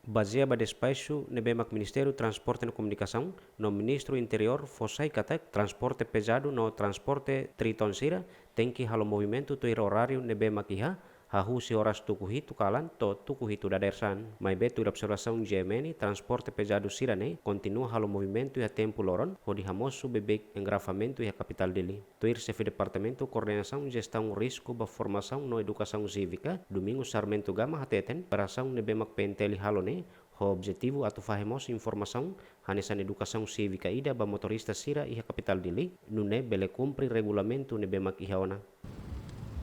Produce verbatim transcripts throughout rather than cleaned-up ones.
Bazeia ba despaxu ne'ebé mak Ministériu Transporte no Komunikasaun no Ministru Interiór fó sai katak transporte pezadu no transporte Triton sira tenke halo movimentu tuir oráriu ne'ebé mak iha, hahú husi oras tuku hitu kalan to'o tuku hitu dadeer-saan. Maibé tuir observasaun G M N, transporte pezadu sira-ne'e kontinua halo movimentu iha tempu loron, hodi hamosu beibeik engarrafamentu iha kapitál Dili. Tuir Xefe Departamentu Koordenasaun Jestaun Risku ba Formasaun no Edukasaun Sívika, Domingos Sarmento Gama hateten, operasaun ne'ebé mak P N T L halo ne'e, ho objetivu atu fahe mós informasaun hanesan edukasaun sívika ida ba motorista sira iha kapitál Dili, nune'e bele kumpre regulamentu ne'ebé mak iha ona.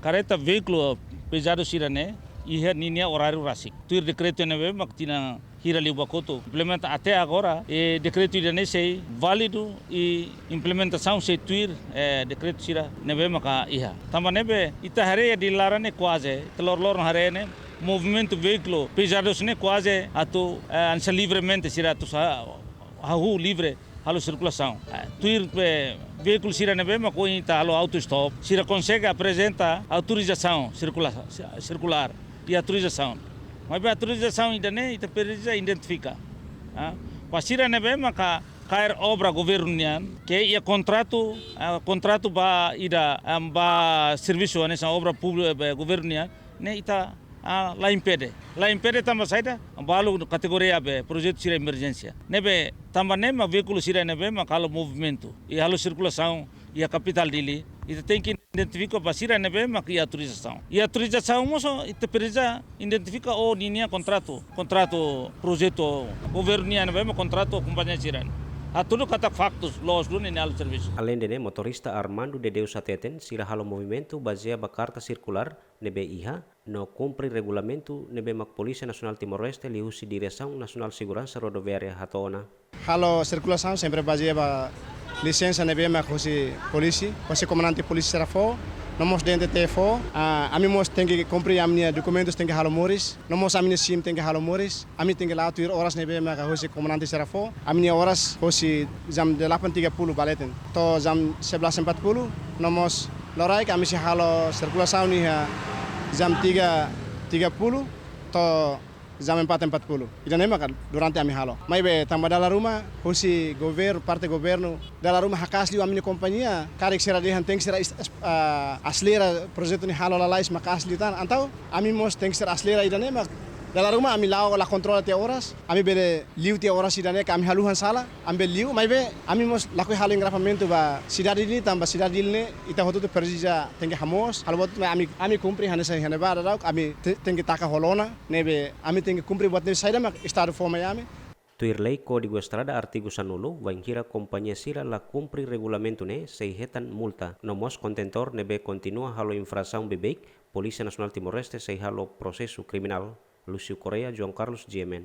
Kareta veíkulu pezadu sira-ne'e iha ninia oráriu rasik. Tuir dekretu ne'ebé mak tinan hira liubá kotuk implementa até agora, e dekretu ida-ne'e sei válidu i implementasaun sei tuir, e dekretu sira ne'ebé maka iha. Tanba ne'ebé ita haree iha Dili laran ne'e kuaze, ita loroloron haree ne'e, movimentu veíkulu pezadu sira-ne'e kuaze atu, e, hanesan livremente sira atu sa-, hahú livre halo sirkulasaun. E, tuir, e, veíkulu sira ne'ebé mak ohin ita halo auto stop, sira konsege aprezenta autorizasaun sirkula-, sirkulár i autorizasaun. Maibé autorizasaun ida-ne'e ita presiza identifika. Ah, ba sira ne'ebé maka kaer obra governu nian, ke iha kontratu, ah, kontratu ba ida, ah, ba servisu hanesan obra públika, eh, governu nian, ne'e ita, ah, la impede. La impede tanba saida, balu kategoria be projetu sira emerjénsia. Ne'ebé tanba ne'e mak veíkulu sira ne'ebé mak halo movimentu i halo sirkulasaun iha kapitál Dili, ita tenke identifika ba sira ne'ebé mak iha autorizasaun. Iha autorizasaun mós ita presiza identifika ho ninia kontratu, kontratu projetu governu nian ne'ebé mak kontratu kompañia sira. Hatudu katak faktus loos duni ne'e halo servisu. Aleinde ne'e, motorista Armando de Deus hateten, sira halo movimentu bazeia ba karta sirkulár ne'ebé iha, no kumpre regulamentu ne'ebé mak Polísia Nasionál Timor-Leste liuhusi Diresaun Nasionál Seguransa Rodoviária hato'o ona. Halo sirkulasaun sempre bazeia ba lisensa ne'ebé mak husi polísia, husi komandante polísia sira fó, no mós D N T T fó. Ah, ami mós tenke kumpre ami-nia dokumentus tenke halo moris, no mós ami-nia SIM tenke halo moris, ami tenke la'o tuir oras ne'ebé maka husi komandante sira fó, ami-nia oras husi jam delapan tiga puluh ba leten to'o jam sebelas empat puluh, no mós loraik ami sei halo sirkulasaun iha jam tiga tiga puluh to'o jam empat empat puluh. Ida-ne'e maka durante ami halo. Maibé tanba dala ruma husi governu, parte governu, dala ruma haka'as liu ami-nia kompañia, karik sira dehan tenke sira is-, is-, ah, aselera projetu ne'e halo lalais maka'as liután. Entaun ami mós tenke sira aselera ida-ne'e mak dala ruma ami la'o la kontrola tiha oras, ami bele liu tiha oras ida-ne'e ke ami haluha sala, ami bele liu, maibé ami mós lakohi halo engarrafamentu ba sidade Dili, tanba sidade Dili ne'e ita hotu-hotu presiza tenke hamoos, halo buat ami, ami kumpre hanesan iha ne'ebá dadauk, ami te-, tenke taka ho lona, ne'ebé ami tenke kumpre buat ne'e saida mak Estadu fó mai ami. Tuir lei Kódigu Estrada artigu sanulu, bainhira kompañia sira la kumpre regulamentu ne'e sei hetan multa. No mós kontentór ne'ebé kontinua halo infrasaun beibeik, Polísia Nasionál Timor-Leste sei halo prosesu kriminál. Lúcio Correia, João Carlos, G M N.